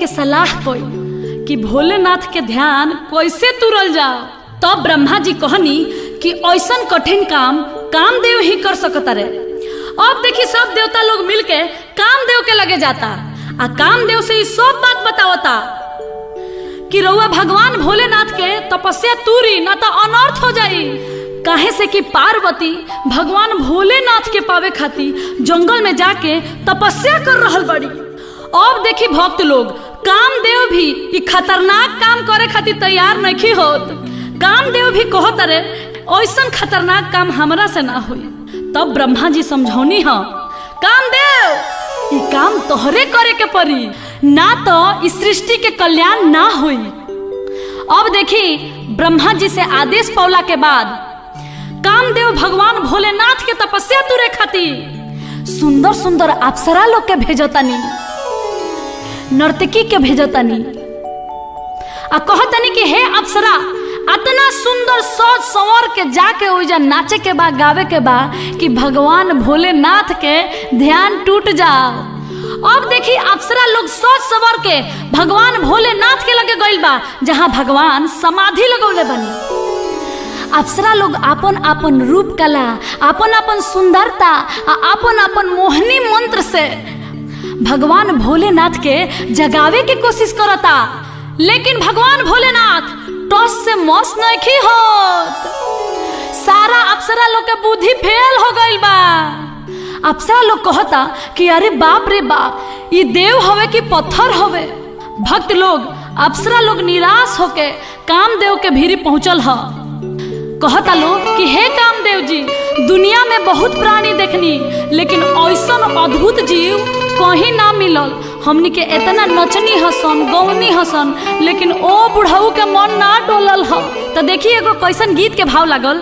के सलाह कोई कि भोलेनाथ के ध्यान कैसे तुरल जाओ। तब ब्रह्मा जी कहनी कि ऐसन कठिन काम कामदेव ही कर सकता रे। अब देखी सब देवता लोग मिलके कामदेव के लगे जाता आ कामदेव से ई सब बात बतावता कि रउआ भगवान भोलेनाथ के तपस्या तूरी ना तो अनर्थ हो जाई। काहे से कि पार्वती भगवान भोलेनाथ के पावे खातिर जंगल में जाके तपस्या कर रहल बड़ी। अब देखी भक्त लोग कामदेव भी ई खतरनाक काम करे खातिर तैयार नहीं होत। कामदेव भी कहत अरे ऐसन खतरनाक काम हमरा से ना होई। तब ब्रह्मा जी समझौनी ह, कामदेव ई काम तोहरे करे के पड़ी ना तो इस सृष्टि के कल्याण ना होई। अब देखी ब्रह्मा जी से आदेश पौला के बाद कामदेव भगवान भोलेनाथ के तपस्या तुरे खातिर सुंदर सुंदर अप्सरा लोग के भेजतानी, नर्तकी के भेजतानी आ कहतनी कि हे अप्सरा, अतना सुंदर सज संवर के जाके ओइजा नाचे के बा गावे के बा कि भगवान भोलेनाथ के ध्यान टूट जाओ। अब देखी अप्सरा लोग सज संवर के भगवान भोलेनाथ के लगे गइल बा जहाँ भगवान समाधि लगौले बनी। अप्सरा लोग आपन आपन रूप कला, आपन आपन सुंदरता आ आपन आपन मोहनी मंत्र से भगवान भोलेनाथ के जगावे के कोशिश करता, लेकिन भगवान भोलेनाथ टस से मस नहीं होत। सारा अप्सरा लोग के बुद्धि फेल हो गइल बा। अप्सरा लोग कहता कि अरे बाप रे बाप, ई देव हवे कि पत्थर हवे। भक्त लोग अप्सरा लोग निराश होके कामदेव के भीरी पहुंचल ह। कहता लोग कि हे कामदेव जी, दुनिया में बहुत प्राणी देखनी लेकिन ऐसन अद्भुत जीव कहीं ना मिलल। हमनी के इतना नचनी हसन गौनी हसन लेकिन ओ बुढ़ऊ के मन ना डोलल ह। तो देखिए एगो कैसन गीत के भाव लागल।